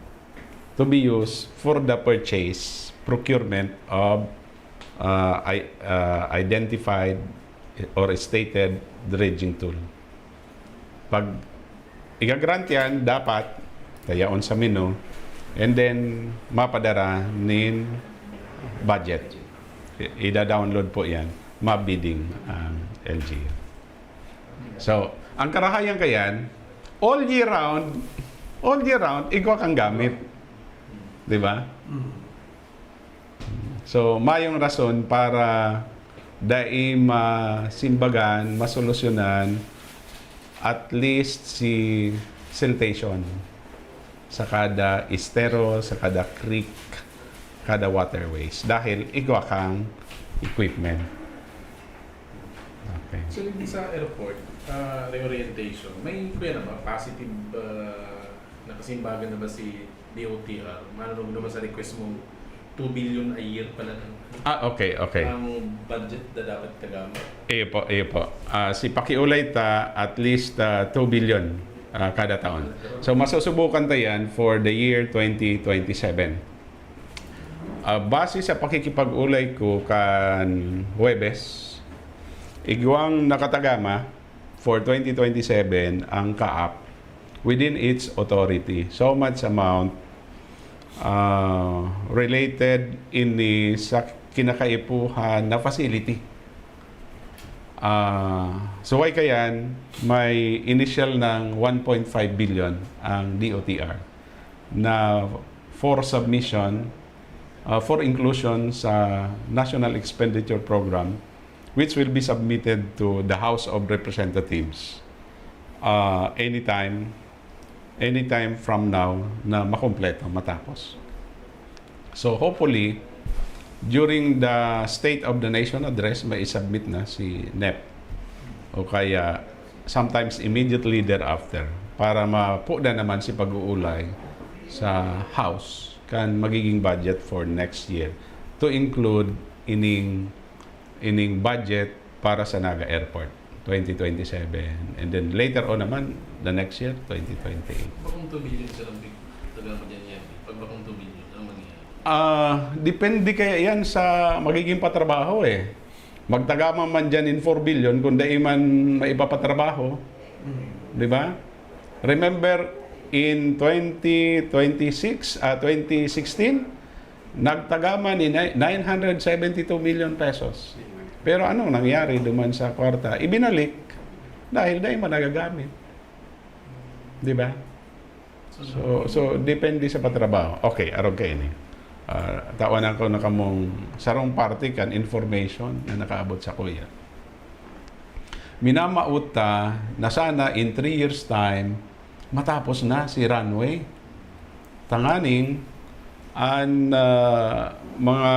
to be used for the purchase, procurement of uh, I, uh, identified or stated dredging tool. Pag iga-grant yan, dapat tayaon sa menu, and then mapadara nin budget. I- ida-download po yan, mabidding ang L G U. So, ang karahayan kayan, all year round, all year round, igwa kang gamit. Di ba? So, mayong rason para dai masimbagan, masolusyonan, at least si siltation sa kada estero, sa kada creek, kada waterways. Dahil igwa kang equipment. Okay. So, yung sa airport, ah, reorientation, may kuya na ba? Positive, ah, nakasimbagan na ba si D O T R? Manunod naman sa request mong two billion a year pala ng Ah, okay, okay. ang budget na dapat kagama. Iyo po, iyo po. Ah, si pakiulay ta, at least ah, two billion ah, kada taon. So, masusubukan ta yan for the year twenty twenty-seven. Ah, base sa pakikipag-ulay ko kan Huwebes, igwang nakatagama for twenty twenty-seven ang kaap within its authority. So much amount ah, related ini sa kinakaipuhan na facility. Ah, suway kayan, may initial ng one point five billion ang D O T R na for submission, ah, for inclusion sa National Expenditure Program, which will be submitted to the House of Representatives ah, anytime, anytime from now na makompleto, matapos. So hopefully, during the State of the Nation Address, mai-submit na si NEP. O kaya, sometimes immediately thereafter, para mapo na naman si pag-uulay sa House kan magiging budget for next year, to include ining, ining budget para sa Naga Airport twenty twenty-seven. And then later on naman, the next year, twenty twenty-eight. Bakong two billion, sir, ang big-, taga mo dyan yan? Pag bakong two billion, anong mangyayari? Ah, depende kaya yan sa magiging patrabaho eh. Magtagama man dyan in four billion kung dai man maipapatrabaho. Di ba? Remember, in twenty twenty-six, ah, twenty sixteen, nagtagama ni ni-, nine hundred seventy-two million pesos. Pero anong nangyari duman sa kwarta? Ibinalik dahil dai man nagagamit. Di ba? So, so depende sa patrabaho. Okay, arog kaini. Ah, tawanan ko na kamong sarong parte kan information na nakaabot sakuya. Minamawot ta na sana in three years time, matapos na si runway. Tanganing an ah, mga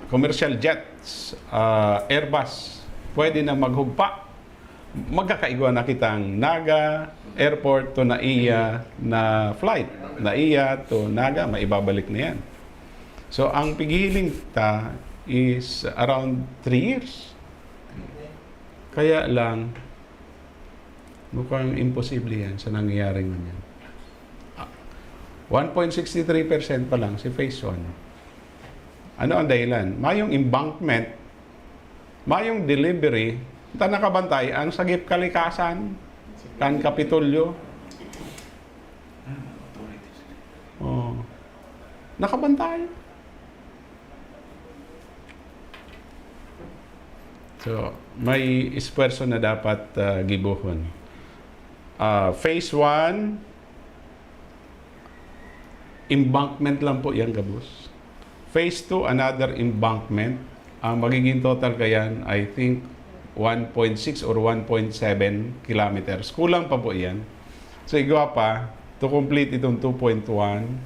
commercial jets, ah, Airbus, pwede na maghugpa. Magkakaigwa na kitang Naga Airport to NAIA na flight. NAIA to Naga, maibabalik na yan. So, ang pighihiling ta is around three years. Kaya lang, mukhang imposible yan sa nangyayari ngunyan. Ah, one point six three percent pa lang si phase one. Ano ang dahilan? Mayong embankment, mayong delivery, ta nakabantay ang sagip kalikasan, kan Kapitolyo. Oh. Nakabantay. So, may esfuerso na dapat ah, gibohon. Ah, phase one, embankment lang po yan, gabos. Phase two, another embankment. Ang magiging total kayan, I think, one point six or one point seven kilometers. Kulang pa po yan. So, igwa pa, to complete itong two point one,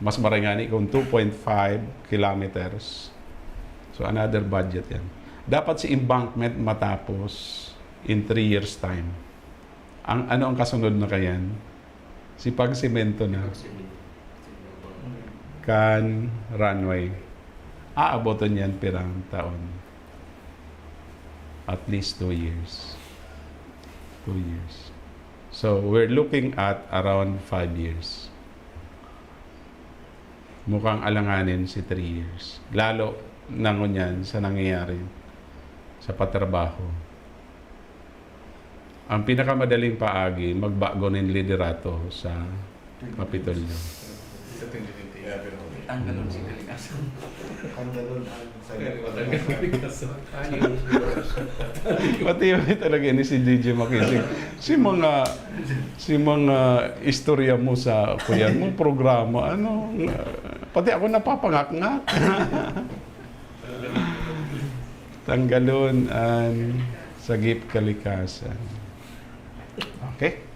mas maray ngani kung two point five kilometers. So, another budget yan. Dapat si embankment matapos in three years time. Ang, ano ang kasunod na kayan? Si pagsemento na. Kan runway. Aaboton yan pirang taon? At least two years. Two years. So, we're looking at around five years. Mukhang alanganin si three years. Lalo na ngunyan sa nangyayari sa patrabaho. Ang pinakamadaling paagi, magbago nin liderato sa Kapitolyo. Tanggalon si Delicaso. Tanggalon ang Pero matanggal si Delicaso. Pati yun talaga ni si D J Makisig. Si mga si mga istorya mo sa kuyan mo programa, ano, pati ako napapangakngak. Tanggalon ang sagip kalikasan. Okay?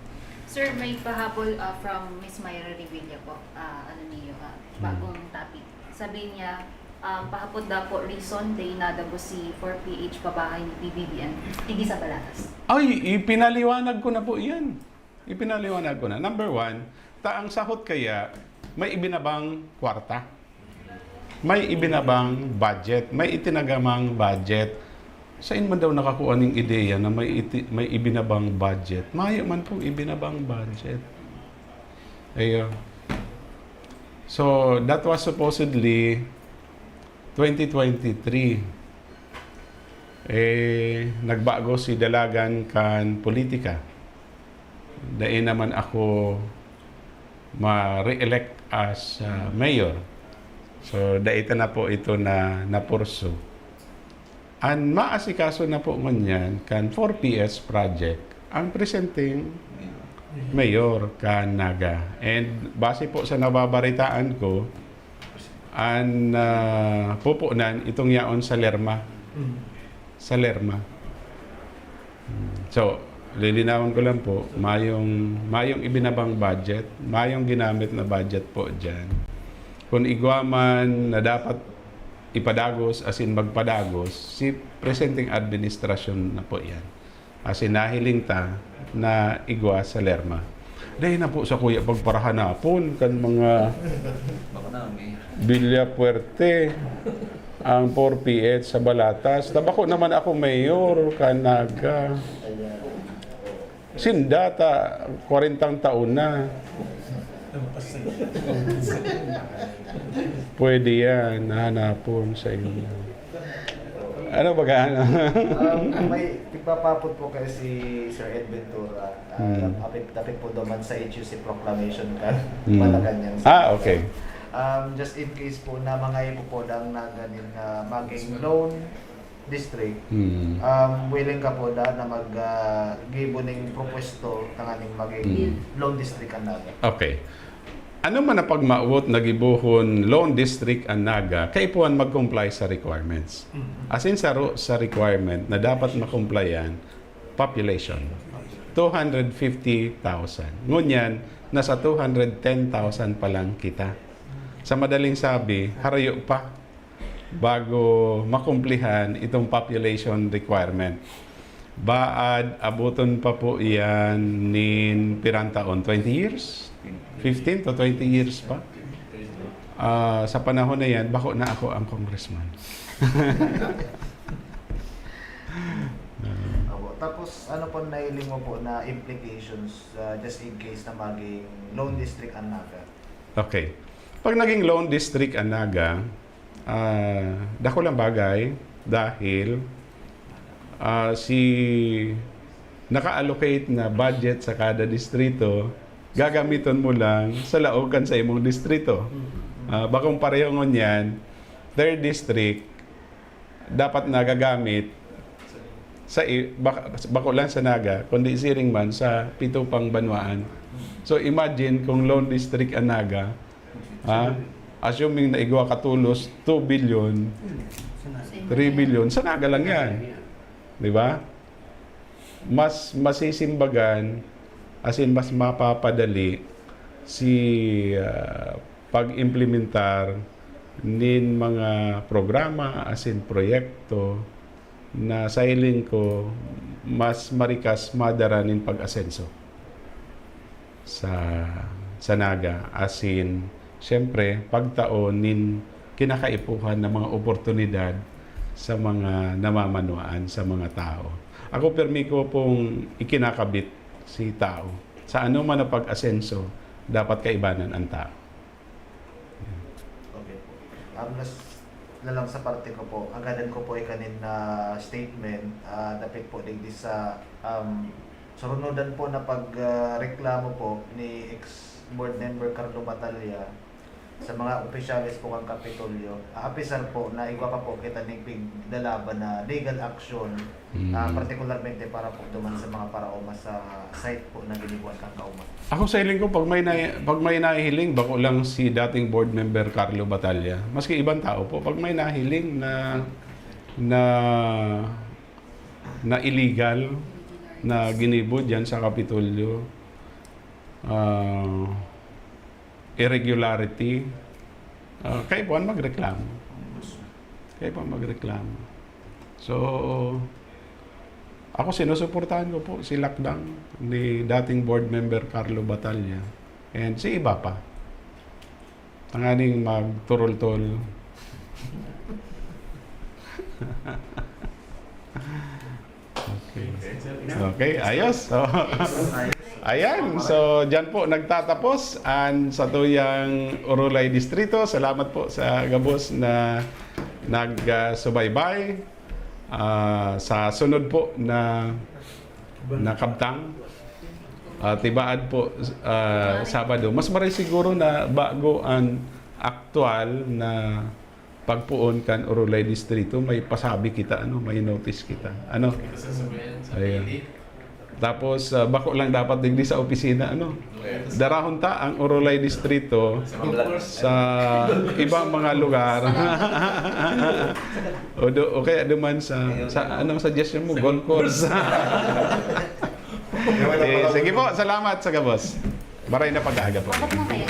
Sir, may pahabol ah, from Miss Myra Revilla po. Ah, ano niyo, ah, bagong topic. Sabi niya, um, pahapon daw po reason, dai nadagos si four P H pabahay ni P B B M. Tigi sa Balatas. Ay, ipinaliwanag ko na po yan. Ipinaliwanag ko na. Number one, ta ang sahot kaya, may ibinabang kwarta. May ibinabang budget. May itinagamang budget. Saan man daw nakakuha ning ideya na may, iti, may ibinabang budget? Mayo man pong ibinabang budget. Ayun. So, that was supposedly twenty twenty-three. Eh, nagbago si Dalagan kan politika. Dai naman ako ma-re-elect as uh, mayor. So, dai ta na po ito na napurso. Ang maasikaso na po ngunyan kan four P S project, ang presenting mayor kan Naga. And base po sa nababaritaan ko, ang uh, pupunan itong yaon sa Lerma. Sa Lerma. So, lilinawon ko lang po, mayong, mayong ibinabang budget, mayong ginamit na budget po dyan. Kung igwa man na dapat ipadagos, as in magpadagos, si presenteng administrasyon na po yan. As in, nahiling ta na igwa sa Lerma. Dahil na po sa kuya pagparahanapon kan mga Baka na, may Villa Puerte ang four P H sa Balatas. Tabako naman ako mayor, Kanaga. Sindata, kwarentang taon na. Pwede yan, nahanapon sa inyo. Ano ba ka? um, may tigpapapot po kayo si Sir Ed Ventura. Uh, Hmm. Apit, apit po naman sa H U C proclamation ka. Hmm. Malacanang. Ah, okay. Um, just in case po na mga ipo po dang naganin na maging loan district, Hmm. um, willing ka po da na mag uh, gibo ning propuesto tanganing maging Hmm. loan district ang Naga. Okay. Ano man ang pagmawot na gibohon loan district ang Naga, kaipuhan mag-comply sa requirements. Mhm. As in, sa, ru- sa requirement na dapat makomplyan, population, two hundred fifty thousand. Ngunyan, nasa two hundred ten thousand pa lang kita. Sa madaling sabi, harayo pa bago makumplihan itong population requirement. Baad, abuton pa po iyan nin pirang taon? Twenty years? Fifteen to twenty years pa? Ah, sa panahon na yan, bako na ako ang congressman. Opo. Tapos ano po nailing mo po na implications uh, just in case na maging loan district ang Naga? Okay. Pag naging loan district ang Naga, ah, dakulang bagay dahil ah, si naka-allocate na budget sa kada distrito, gagamiton mo lang sa laog kan sa imong distrito. Ah, bakong pareho ngunyan, third district, dapat nagagamit sa i- bak- bako lang sa Naga, kundi siring man sa pito pang banwaan. So imagine kung loan district ang Naga, ha? Assuming na igwa katulos two billion, three billion, sa Naga lang yan. Di ba? Mas masisimbagan, as in mas mapapadali si ah, pag-implementar nin mga programa, as in proyekto, na sa hiling ko, mas marikas madara nin pag-asenso sa, sa Naga. As in, siyempre, pagtao nin kinakaipuhan na mga oportunidad sa mga namamanwaan, sa mga tao. Ako, permi ko pong ikinakabit si tao. Sa ano man na pag-asenso, dapat kaibanan ang tao. Okay po. Um, nas, na lang sa parte ko po, agadan ko po ikanin na statement, ah, dapit po digdi sa, um, surunodan po na pag, ah, reklamo po ni ex-board member Carlo Batalla sa mga opisyales po kan Kapitolyo. Ah, apisar po na igwa pa po kita ning piglalaban na legal action, ah, Mm. partikularmente para po duman sa mga paraoma sa site po na ginibuan kan kauma. Ako sa hiling ko, pag may na, pag may nahihiling, bako lang si dating board member Carlo Batalla. Maski ibang tao po, pag may nahiling na na na illegal na ginibo diyan sa Kapitolyo, ah, irregularity, ah, kaipuhan magreklamo. Kaipuhan magreklamo. So, ako, sinusuportahan ko po si lakdang ni dating board member Carlo Batalla and si iba pa. Tanganing magturultol. Okay. Okay, ayos. So, ayan, so diyan po nagtatapos ang satuyang Orolay Distrito. Salamat po sa gabos na nagsubaybay. Ah, sa sunod po na, na kabtang, ah, tibaad po, ah, Sabado. Mas maray siguro na bago ang aktual na pagpoon kan Orolay Distrito, may pasabi kita, ano, may notice kita. Ano? Ito sa sabayan sa Ayan. Pili. Tapos, ah, bako lang dapat digdi sa opisina, ano? Darahon ta ang Orolay Distrito Sa Mablag. sa ibang mga lugar. O, do, o kaya duman sa, sa anong suggestion mo? Golf course. Eh, sige po, salamat sa gabos. Maray na pag-aaga po. Dapat na kaya?